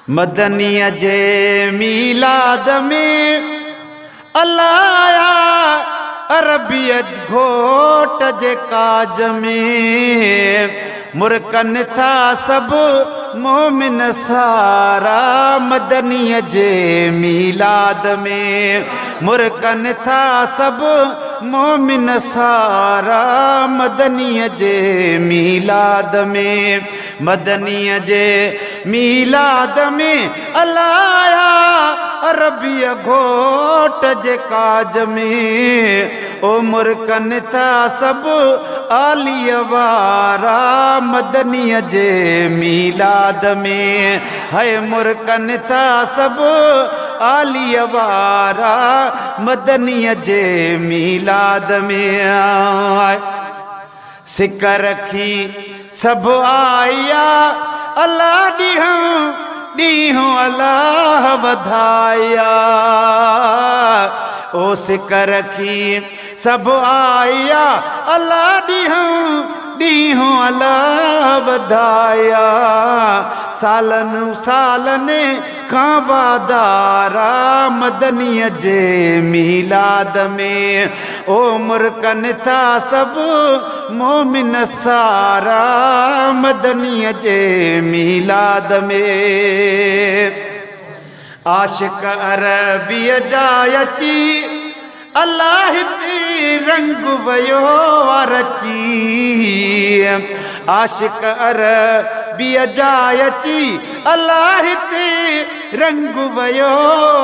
مدنيء جي ميلاد ۾ الله آيا عربيء گهوٽ جي ڪاج ۾، مرڪن ٿا سڀ مومن سارا مدنيء جي ميلاد ۾، مرڪن ٿا سڀ مومن سارا مدنيء جي ميلاد ۾، مدنيء جي ميلاد ۾ الايا عربيء گهوٽ جي ڪاج ۾، او مرڪن ٿا سڀ عاليء وارا مدنيء جي ميلاد ۾، هئي مرڪن ٿا سڀ عاليء وارا مدنيء جي ميلاد ۾. سڪ رکي سڀ آئيا الله ڏينهن ڏينهن الله وڌائيا او سڪ رکي سڀ آئيا الله ڏينهن ڏينهن الله وڌائيا سالن سالن کان وادارا مدنيء جي ميلاد ۾، او مرڪن ٿا سڀ مومن سارا مدنيء جي ميلاد ۾. عاشق عربيء جا اچي الله هتي رنگ ويو آ رچي، عاشق عربيء جا اچي الله هتي رنگ ويو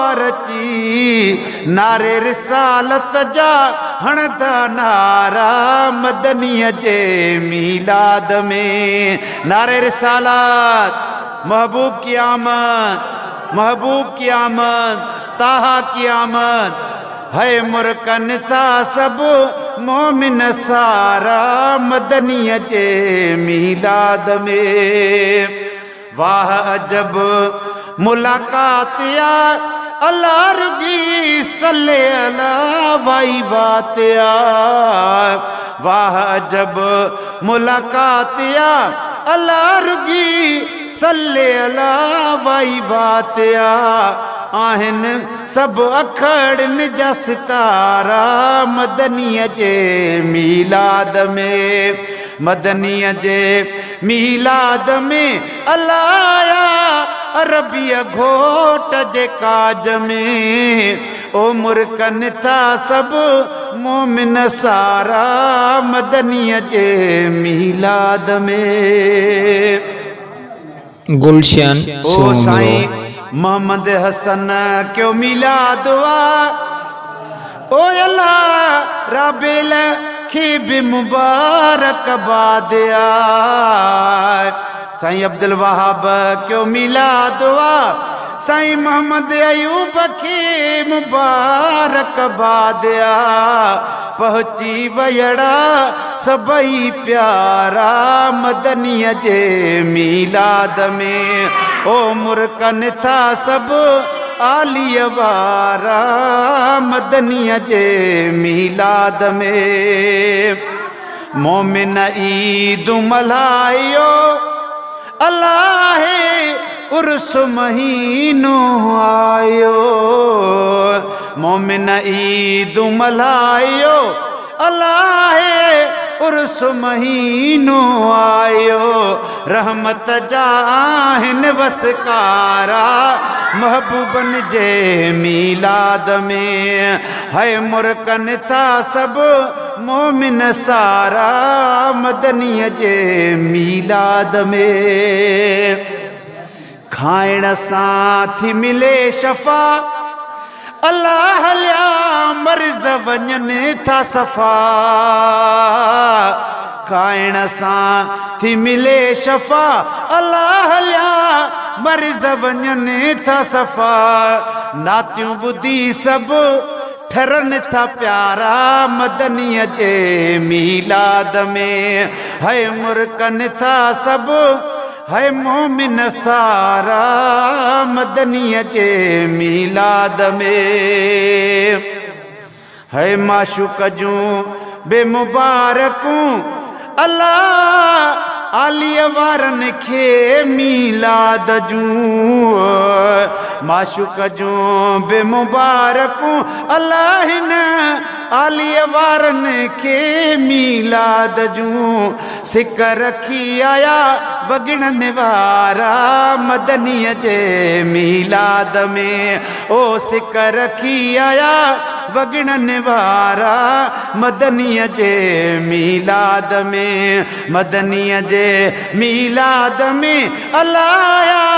آ رچي، نعري رسالت جا هڻندا نعرا مدنيء جي ميلاد ۾، نعري رسالت محبوب ڪي آمد، محبوب ڪي آمد، طٰهٰ ڪي آمد، هئي مرڪن ٿا سڀ مومن سارا مدنيء جي ميلاد ۾. واهه عجب ملاقات آ الله رڳي صلي الله وائي وات آ. واهه عجب ملاقات آ الله رڳي صلي الله وائي وات آ. آهن سڀ اکڙين جا ستارا مدنيء جي ميلاد ۾، مدنيء جي ميلاد ۾ الله آيا عربيء گهوٽ جي ڪاج ۾، او مرڪن ٿا سڀ مومن سارا مدنيء جي ميلاد ۾. گلشن او سومرو. سائين محمد حسن ڪيو ميلاد وا او الله رابيل کي به مبارڪ باد آ سائين عبدالوهاب ڪيو ميلاد وا سائين محمد ايوب کي مبارڪ باد آ پهچي ويڙا سڀئي پيارا مدنيء جي ميلاد ۾، او مرڪن ٿا سڀ عاليء وارا مدنيء جي ميلاد ۾. مومن عيد ملهايو الله عرس مهينو آيو، مومن عيد ملهايو الله عرس مهينو آيو، رحمت جا آهن وسڪارا محبوبن جي ميلاد ۾، هئي مرڪن ٿا سڀ مومن سارا مدنيء جي ميلاد ۾. کائڻ سان ٿي ملي شفا، الله هليا مرض وڃن ٿا صفا. کائڻ سان ٿي ملي شفا، الله هليا مرض وڃن ٿا صفا. نعتيون ٻڌي سڀ ٺرن ٿا پيارا مدنيء جي ميلاد ۾، هئي مرڪن ٿا سڀ هئي مومن سارا مدنيء جي ميلاد ۾. هئي معشوق جون به مبارڪون الله عاليء وارن کي ميلاد جون، معشوق جون به مبارڪون الله هن عاليء وارن کي ميلاد جون، سڪ رکي آيا وڳڻن وارا مدنيء جي ميلاد ۾، او سڪ رکي آيا وڳڻن وارا مدنيء جي ميلاد ۾، مدنيء جي ميلاد ۾ الايا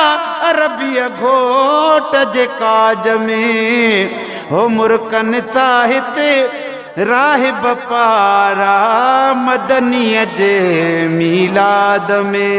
عربيء گهوٽ جي ڪاج ۾، هو مرڪن ٿا هتي راهب پارا مدنيء جي ميلاد ۾.